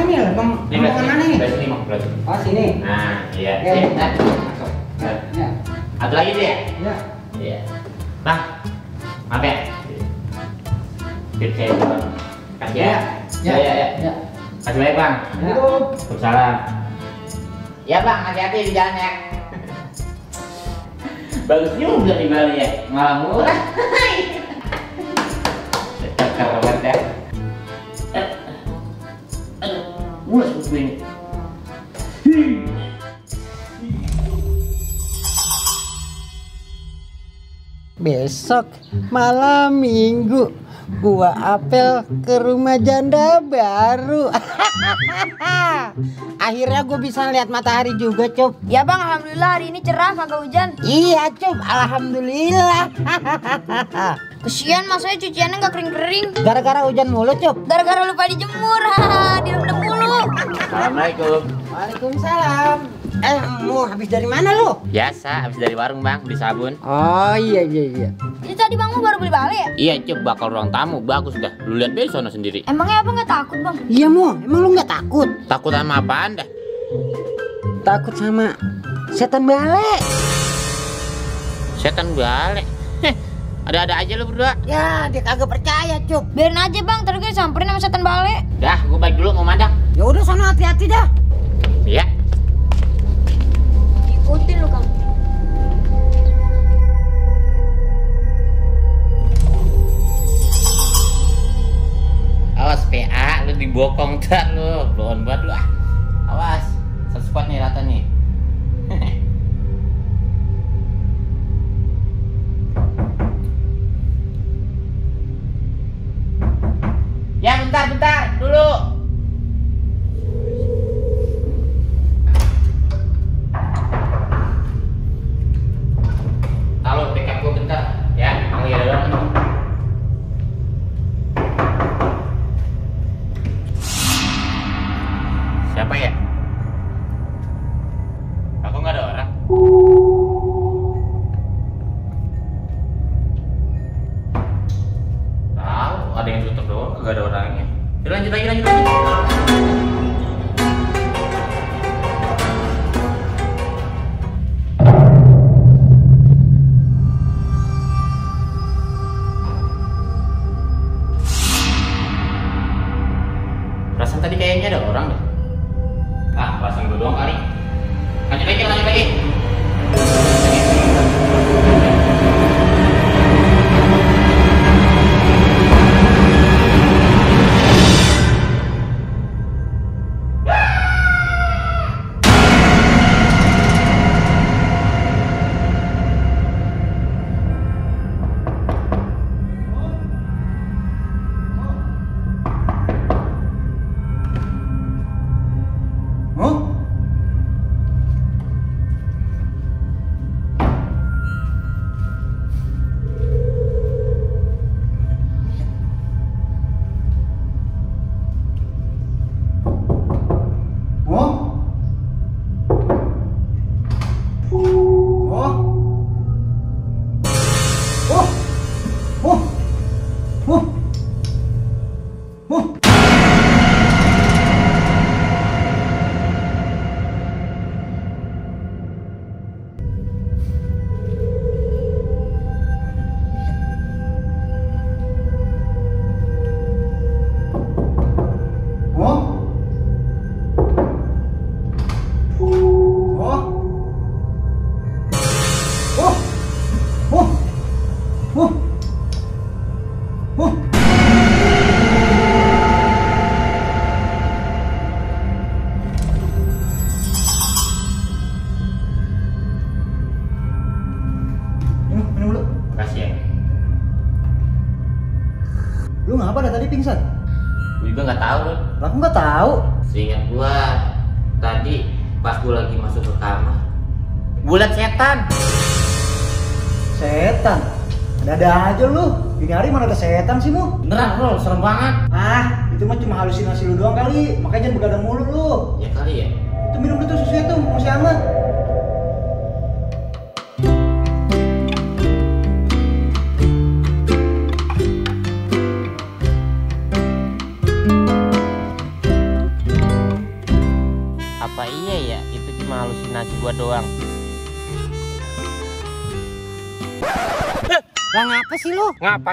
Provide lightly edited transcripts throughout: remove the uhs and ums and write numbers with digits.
ini loh, Bang. Rombongan mana nih? Dari sini, Bang. Oh, sini. Nah, iya. Ya, Sip. ya. Masuk. Ya. Ada lagi tuh ya? Ya. Iya. Bang, maaf ya. Tip saya itu, Bang. Kasih ya. Ya. Kasih banyak, Bang. Waalaikumsalam. Ya, Bang, hati-hati di jalan ya. Bagus juga di Bali ya, malah murah. Cakep banget ya. Mulai seperti ini. Besok malam minggu gua apel ke rumah janda baru. Akhirnya gue bisa lihat matahari juga, Cup. Ya bang, alhamdulillah hari ini cerah, kagak hujan. Iya, Cup, alhamdulillah. Kesian masanya cuciannya nggak kering-kering. Gara-gara hujan mulu, Cup. Gara-gara lupa dijemur, direndam mulu. Assalamualaikum. Waalaikumsalam. Mau habis dari mana lu? Biasa, habis dari warung, Bang, beli sabun. Oh iya. Itu tadi bang, baru beli bale ya? Iya, Cep, bakal ruang tamu, bagus dah. Lu lihat deh sono sendiri. Emangnya apa nggak takut bang? Iya, Mo. Emang lu nggak takut? Takut sama apaan dah? Takut sama setan balik. Setan balik. Ada-ada aja lu berdua. Ya, dia kagak percaya, Cup. Biarin aja bang, tadi gue samperin sama setan bale. Dah, gue balik dulu mau madang. Ya udah, sana hati-hati dah. Iya. Ikutin lu kang. Awas PA, lu dibokong ntar lu. Belum buat lu ah. Awas, satu squad nih rata nih. Ya bentar dulu. Halo, backup gua bentar. Ya, panggil doang. Siapa ya? Aku nggak ada orang. Tahu, ada yang tutup doang, nggak ada orangnya. Ya, lanjut lagi. Perasaan tadi kayaknya ada orang deh. Ah, perasaan gue doang kali. Lanjut lagi. Lu ngapa dah tadi pingsan? Gue juga nggak tahu loh. Aku nggak tahu. Seingat gua tadi pas gua lagi masuk ke kamar, gua liat setan. Setan? Ada aja lu. Ini hari mana ada setan sih, Mu? Beneran bro, serem banget. Ah, itu mah cuma halusinasi lu doang kali. Makanya jangan begadang mulu lu. Ya kali ya. Itu minum dulu tuh susunya tuh, masih hangat. gua doang. Lah ngapa sih lu? Ngapa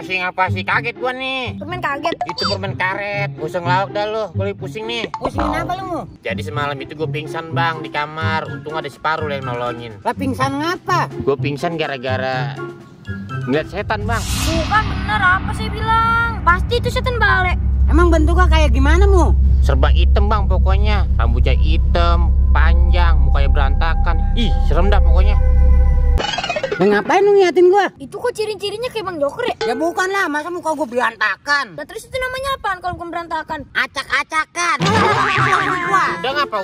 sih kaget gua nih. Permen kaget. Itu permen karet, gak usah ngelawak dah lu, gua lagi pusing nih. Pusingin apa lu? Jadi semalam itu gue pingsan bang di kamar, untung ada si Parul yang nolongin. Lah pingsan ngapa? Gue pingsan gara-gara ngeliat setan bang. Bukan bener apa saya bilang. Pasti itu setan balik. Emang bentuknya kayak gimana mu? Serba hitam bang pokoknya, rambutnya hitam, panjang, mukanya berantakan. Ih serem dah pokoknya. Lah ngapain lu ngeliatin gua? Itu kok ciri-cirinya kayak Bang Joker ya? Ya bukan lah, masa muka gua berantakan? Nah terus itu namanya apaan kalau bukan berantakan? Acak-acakan.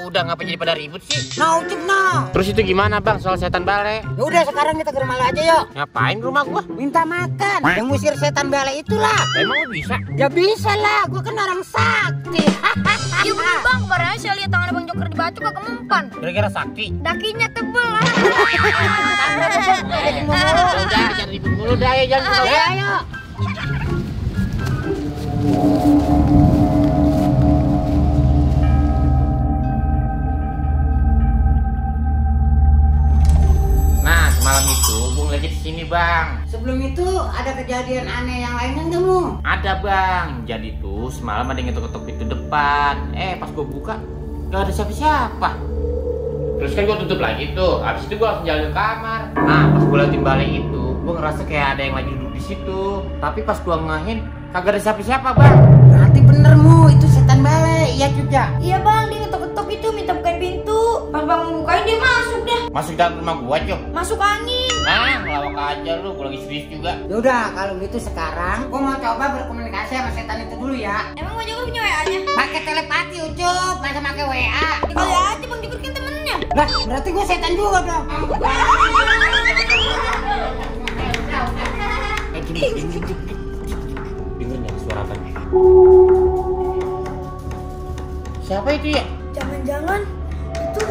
Udah ngapa jadi pada ribut sih? Nah ucap nah. Terus itu gimana bang soal setan bale? Ya udah sekarang kita ke rumah lu aja yuk. Ngapain ke rumah gua? Minta makan. Yang ngusir setan bale itulah. Emang lu bisa? Ya bisa lah, gua kan orang sakti. Iya bener bang, kemarin aja saya lihat tangan Bang Joker dibacok kagak mempan. Gara-gara sakti? Dakinya tebel. Udah jangan ribut mulu dah ya, jangan mulu ya. Ayo. Nah semalam itu gue ngeliat di sini bang. Sebelum itu ada kejadian aneh yang lain kan kamu? Ada bang. Jadi tuh semalam ada yang ngetok-ngetok pintu depan. Pas gue buka gak ada siapa-siapa. Terus kan gue tutup lagi tuh. Abis itu gue langsung jalan ke kamar. Nah pas gue liatin balik itu, gue ngerasa kayak ada yang lagi duduk di situ. Tapi pas gue ngahin kagak ada siapa-siapa bang. Berarti bener mu, itu setan bale. Iya Cuca. Iya bang, dia ngetok-ngetok itu minta bukain pintu. Pas bang bukain dia masuk dah. Masuk dalam rumah gue cok. Masuk angin. Nah ngelawak aja lu, gue lagi serius juga. Yaudah kalau gitu sekarang gua mau coba berkomunikasi sama setan itu dulu ya. Emang Bang Joker punya WA-nya? Pakai telepati Ucup, masa pakai WA. Kali aja Bang Joker kan temennya. Lah berarti gua setan juga dong. Dengerin ya suara apa? Siapa itu ya? Jangan-jangan itu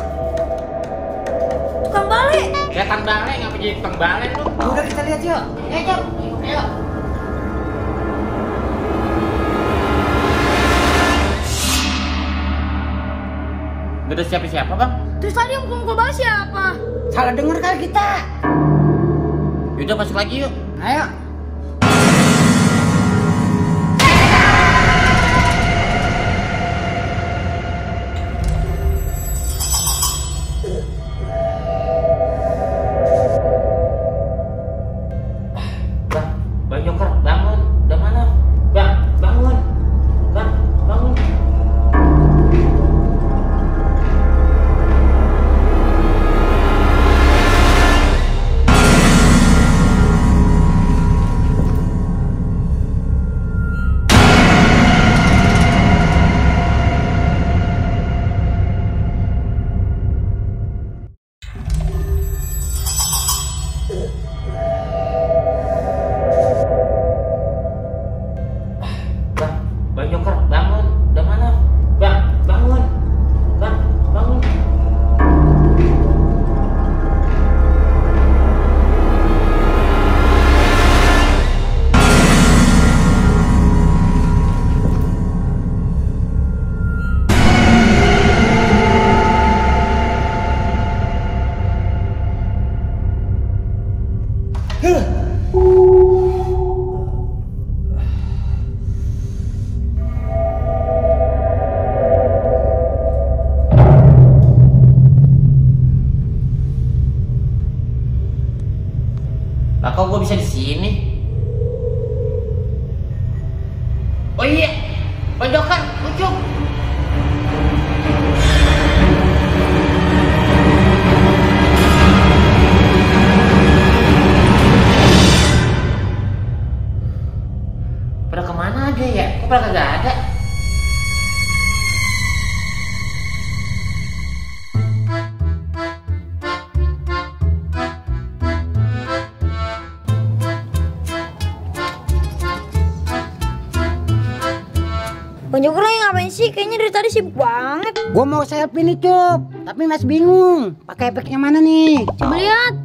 tukang balik. Setan bale, ngapa jadi tukang bale lu? Udah kita lihat yuk. Ayo Cup. Ayo. Gak ada siapa-siapa bang. Terus tadi yang mukul balik siapa? Salah denger kali kita. Yaudah masuk lagi yuk. Ayo. Bang Joker, bangun. Udah malam. Bang, bangun. Bang, bangun. Bang Joker, bangun. Udah malam. Bang, bangun. Bang, bangun. Lah kok gue bisa di sini? Oh iya, Bang Joker, Ucup. Pada kemana aja ya? Kok pada kagak ada? Bang Joker lagi ngapain sih? Kayaknya dari tadi sibuk banget. Gua mau selfie nih Cup, tapi masih bingung. Pakai efek yang mana nih? Coba lihat.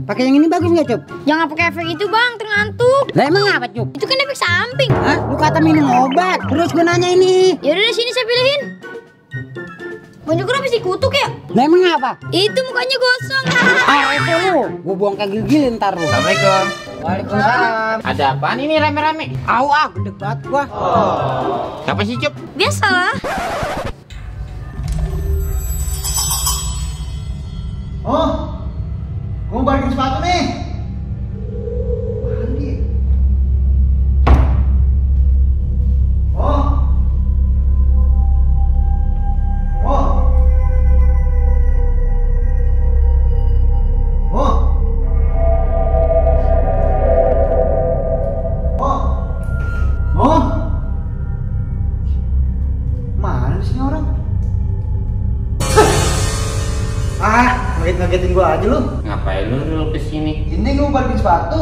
Pakai yang ini bagus nggak Cup? Jangan pakai efek itu bang, tergantuk. Lah emang apa Cup? Itu kan efek samping. Hah? Lu kata minum obat, terus gue nanya ini. Yaudah deh sini saya pilihin. Bang Joker habis dikutuk ya? Lah emang apa? Itu mukanya gosong. Itu lu, gua buang kayak gigi ntar lu. Assalamualaikum. Waalaikumsalam. Ada apaan ini rame-rame? Gede banget gua. Siapa sih, Cup? Biasalah. Oh, gua mau balikin sepatu nih. Mana dia? Oh. Oh. Oh. Oh. Oh. Mana sih ini orang? Ngagetin gua aja lu. Ngapain lu kesini? Ini gua mau balikin sepatu.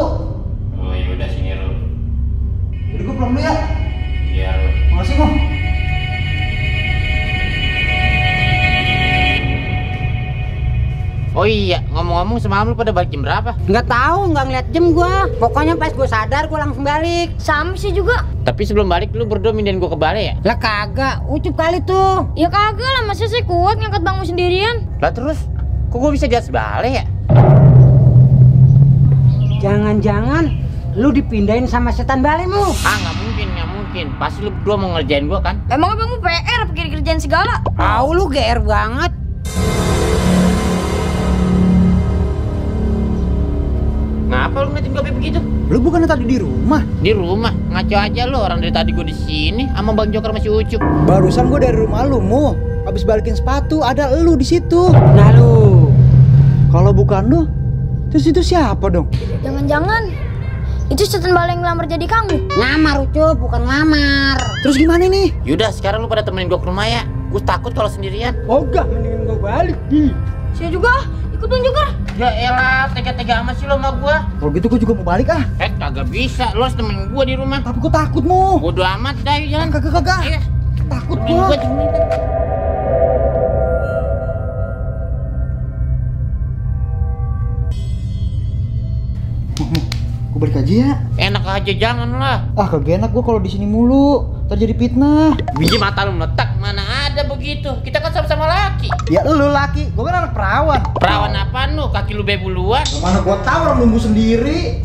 Oh yaudah sini lu. Udah gua pulang dulu ya. Iya lu. Makasih, Bang. Oh iya, ngomong-ngomong semalam lu pada balik jam berapa? Nggak tahu, nggak ngeliat jam gua. Pokoknya pas gua sadar gua langsung balik. Sama sih juga. Tapi sebelum balik lu berdua mindahin gua ke balai ya? Lah kagak, Ucup kali tuh. Ya kagak lah, masa sih kuat ngangkat bangmu sendirian? Lah terus, kok gua bisa di atas balai ya? Jangan-jangan lu dipindahin sama setan balaimu. Ah nggak mungkin. Pasti lu berdua mau ngerjain gua kan? Emangnya bangmu PR apa kerjaan segala? Tahu lu GR banget. Ngapa lu ngeliatin gua begitu? Lu bukannya tadi di rumah? Di rumah, ngaco aja lu, orang dari tadi gua di sini sama Bang Joker masih Ucup. Barusan gua dari rumah lu, Mu. Habis balikin sepatu, ada lu di situ. Nah lu, Kalau bukan lu, terus itu siapa dong? Jangan-jangan itu setan balai yang ngelamar jadi kamu? ngamar Ucup, bukan ngamar. Terus gimana nih? Yaudah, sekarang lu pada temenin gua ke rumah ya. Gua takut kalau sendirian. Ogah, mendingan gua balik. Saya juga ikut Bang Joker. Ya elah, tega-tega amat sih lo sama gua. Kalau gitu gua juga mau balik ah. Kagak bisa, lo harus temenin gua di rumah. Tapi gua takut, Mu. Bodo amat, dah yuk jalan. Kagak. Ayo, Takut temenin gua. gua cepetan. Gua balik aja ya. Enak aja, jangan lah. Ah, kagak enak gua kalau di sini mulu. Terjadi fitnah. Biji mata lu meletak, mana ada begitu. Kita kan sama-sama laki. Ya lu laki, gua kan anak perawan. Perawan apaan lu? Kaki lu bebuluan. Mana gua tahu orang nunggu sendiri.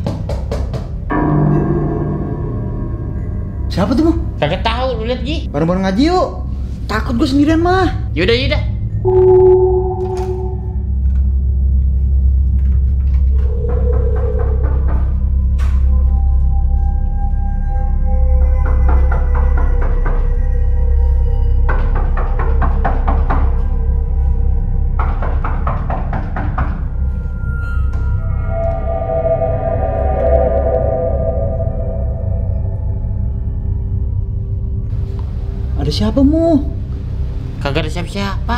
Siapa tuh, Mu? Kagak tahu, lu lihat Gi. Bareng-bareng ngaji yuk. Takut gua sendirian mah. Yaudah. Ada siapa, Mu? Kagak ada siapa-siapa.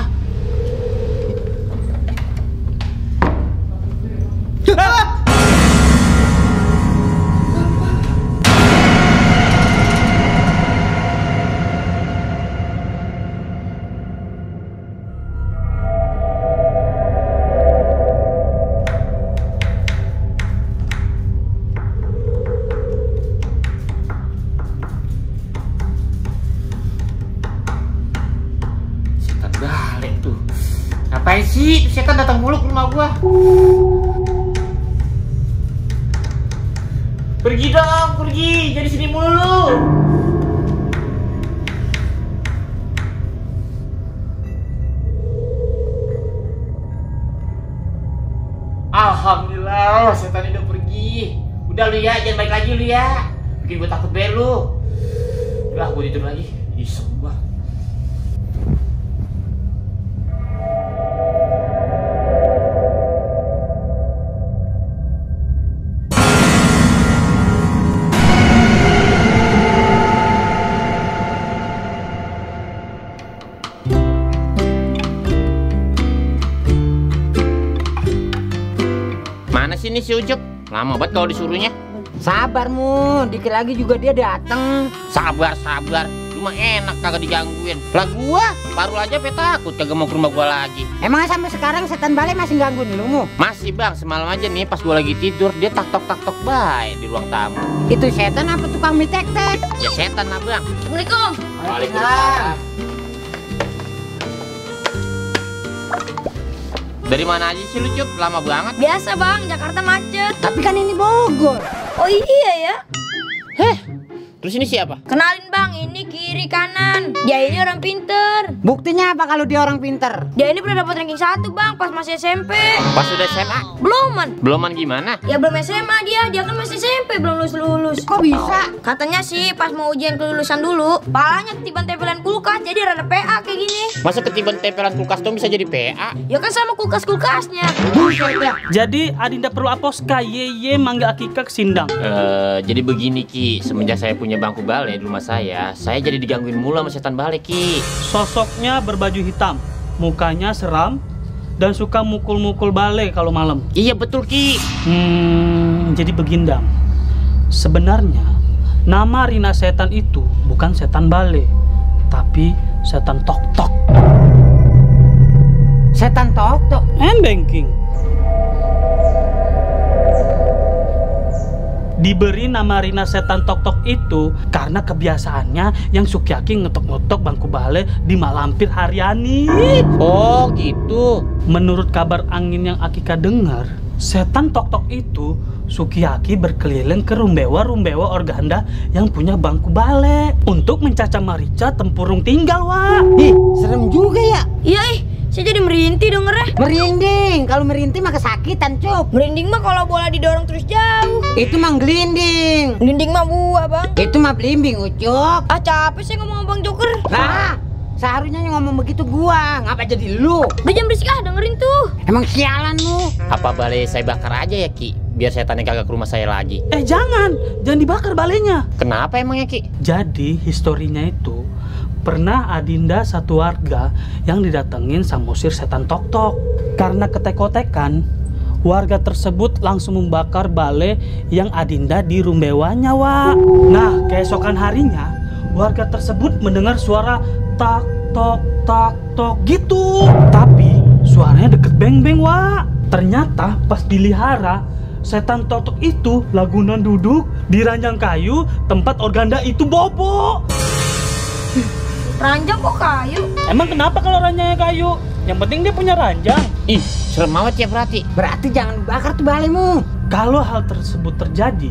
Setan balik tuh. Ngapain sih setan datang mulu ke rumah gua? Pergi dong, pergi. Jadi sini mulu lu. Alhamdulillah, setan udah pergi. Udah lu ya, jangan balik lagi lu ya. Bikin gua takut be lu. Udah, gua tidur lagi. Iseng gua. Mana sih ini si Ucup? Lama banget kalau disuruhnya. Sabar Mu, dikit lagi juga dia dateng. Sabar. Cuma enak kagak digangguin. Lah gua baru aja takut kagak mau ke rumah gua lagi. Emangnya sampai sekarang setan balai masih gangguin lu Mu? Masih Bang, semalam aja nih pas gua lagi tidur dia tak tok baik di ruang tamu. Itu setan apa tukang mie tek-tek? Ya setan lah Bang. Assalamualaikum. Waalaikumsalam. Dari mana aja sih lu, Cup? Lama banget. Biasa bang, Jakarta macet. Tapi kan ini Bogor. Oh iya ya. Terus ini siapa? Kenalin bang, ini kiri kanan. Dia ini orang pinter. Buktinya apa kalau dia orang pinter? Dia ini pernah dapat ranking 1 bang, pas masih SMP. Pas udah SMA? Beluman. Beluman gimana? Ya belum SMA dia kan masih SMP, belum lulus. Kok bisa? Katanya sih pas mau ujian kelulusan dulu, palanya ketiban tempelan kulkas, jadi rada PA kayak gini. Masa ketiban tempelan kulkas dong bisa jadi PA? Ya kan sama kulkas-kulkasnya. Buset ya. Jadi Adinda perlu aposka ye mangga Akika ke Sindang. Jadi begini Ki, semenjak saya punya bangku balai di rumah saya jadi digangguin mulu sama setan balai Ki. Sosoknya berbaju hitam, mukanya seram, dan suka mukul-mukul balai kalau malam. Iya betul Ki. Jadi begindang. Sebenarnya nama Rina setan itu bukan setan balai, tapi setan tok-tok. Setan tok-tok. Banking. Diberi nama Rina setan tok-tok itu karena kebiasaannya yang sukiyaki ngetok-ngetok bangku balai di malampir hariani. Oh gitu. Menurut kabar angin yang Akika dengar, setan tok-tok itu sukiyaki berkeliling ke rumbewa organda yang punya bangku balai untuk mencaca marica tempurung tinggal, Wak. Ih, serem juga ya. Iya saya jadi merintih dengernya. Merinding, kalau merintih mah kesakitan, Cup. Merinding mah kalau bola didorong terus jauh. Itu mah gelinding. Merinding mah buah bang. Itu mah belimbing, Ucup. Ah capek saya ngomong Bang Joker. Lah, seharusnya yang ngomong begitu gua, ngapa jadi lu? Udah jam berisik dengerin tuh. Emang sialan lu. Apa balai saya bakar aja ya Ki, biar setannya kagak ke rumah saya lagi. Jangan dibakar balainya. Kenapa emangnya Ki? Jadi historinya itu pernah Adinda satu warga yang didatengin sama usir setan tok-tok. Karena ketek-kotekan, warga tersebut langsung membakar balai yang Adinda di rumbewanya, Wak. Nah, keesokan harinya, warga tersebut mendengar suara tak tok tak tok gitu. Tapi suaranya deket beng-beng, Wak. Ternyata pas dilihara, setan tok-tok itu lagunan duduk di ranjang kayu tempat organda itu bobo. Ranjang kok kayu? Emang kenapa kalau ranjangnya kayu? Yang penting dia punya ranjang. Ih, serem banget ya berarti. Berarti jangan bakar tuh balaimu. Kalau hal tersebut terjadi,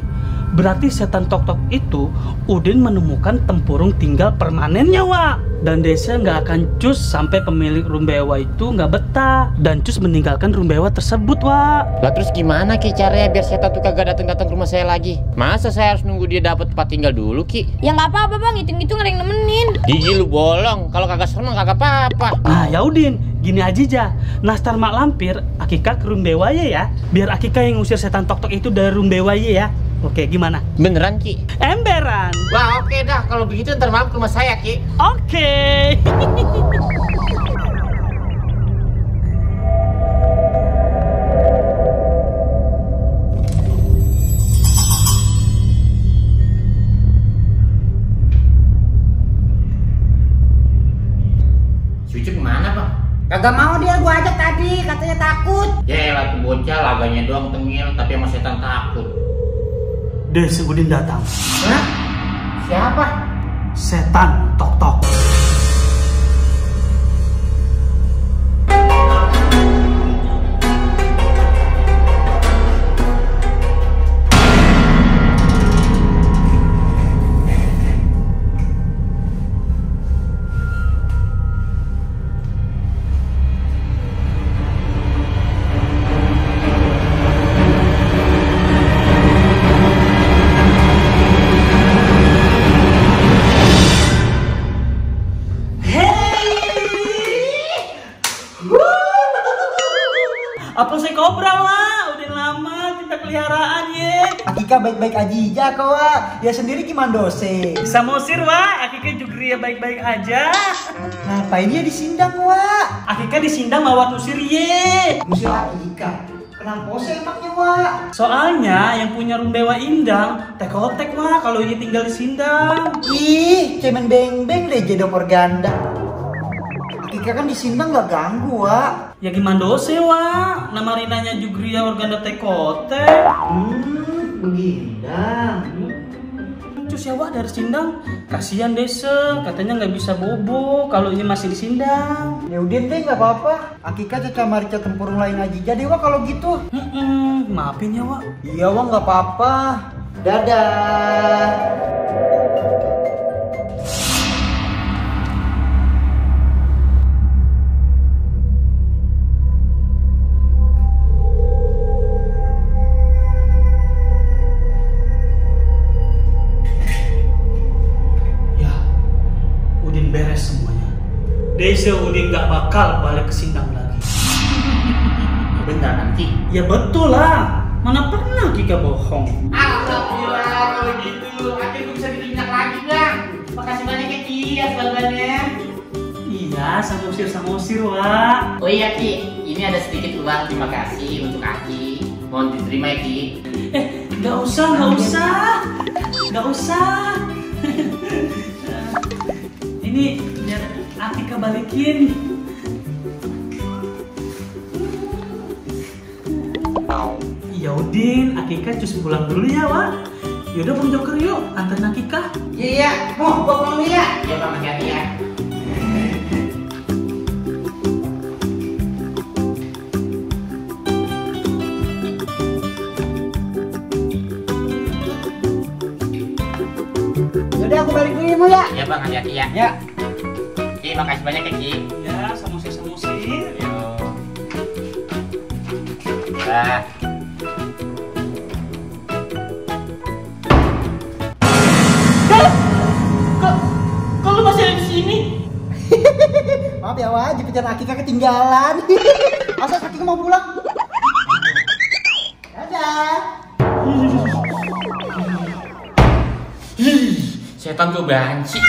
berarti setan tok-tok itu Udin menemukan tempurung tinggal permanennya, Wak. Dan desa nggak akan cus sampai pemilik rumbewa itu nggak betah dan cus meninggalkan rumbewa tersebut, Wak. Lah terus gimana Ki caranya biar setan tuh kagak datang-datang ke rumah saya lagi? Masa saya harus nunggu dia dapat tempat tinggal dulu Ki? Ya nggak apa-apa bang, hitung-hitung ada yang nemenin. Gigi lu bolong, kalau kagak serem kagak apa-apa. Nah ya Udin, gini aja ja. Nastar mak lampir, Akika ke rumbewa ya. Biar Akika yang ngusir setan tok-tok itu dari rumbewa ya. Oke, gimana? Beneran Ki? Emberan. Wah oke dah, kalau begitu ntar malam ke rumah saya Ki. Oke. Cucu kemana Bang? Kagak mau dia, gua ajak tadi, katanya takut. Ya elah tuh bocah laganya doang tengil tapi sama setan takut. Desi Udin datang. Hah? Siapa? Setan tok-tok. Apa sih kobra, Wak? Udah lama kita peliharaan ye. Akika baik-baik aja kok, Wak. Ya sendiri gimana dose? Samosir, Wak. Akika juga ya baik-baik aja. Ngapain dia di Sindang, Wak? Akika di Sindang mawat usir ye. Musir Akika. Kenapa sih emangnya, Wak? Soalnya yang punya rumbewa Indang tekotek, Wak, kalau dia tinggal di Sindang. Ih, cemen beng-beng deh jadi organda. Akika kan di Sindang gak ganggu, Wak. Ya gimana dose, Wak? Nama Rinanya Jugria Organda tekotek. Begindang. cus ya Wak dari Sindang. Kasihan Desa, katanya nggak bisa bobo kalau ini masih di Sindang. Ya udah deh, nggak apa-apa. Akika Caca Marica tempurung lain aja jadi Wak kalau gitu. Maafin ya Wak. Iya Wak, nggak apa-apa. Dadah. Ya, Udin beres semuanya. Desa Udin nggak bakal balik ke Sindang lagi. Bentar nanti. Ya betul lah, mana pernah Kika bohong. Alhamdulillah kalau gitu. Akhirnya gue bisa ditindak lagi bang. Makasih banyak ya Ki atas bantuannya. Iya, samosir Wak. Oh iya Ki, ini ada sedikit uang terima kasih untuk Aki. Mohon diterima ya Ki. Nggak usah. Ini biar Atika balikin. Ya Udin, Akika cus pulang dulu ya Wak. Yaudah Bang Joker yuk, anterin Akika. Iya, mau gua pulang dulu ya. Iya bang, hati-hati ya. Yaudah aku balik dulu ya Mo ya. Iya bang, hati-hati ya. Ya. Ki, makasih banyak ya Ki. Ya, samosir. Yo. Dah. Kalau masih ada di sini? Maaf ya Wak, Jupiter Akika ketinggalan. Asal Akika mau pulang. Dadah. Setan tuh banci.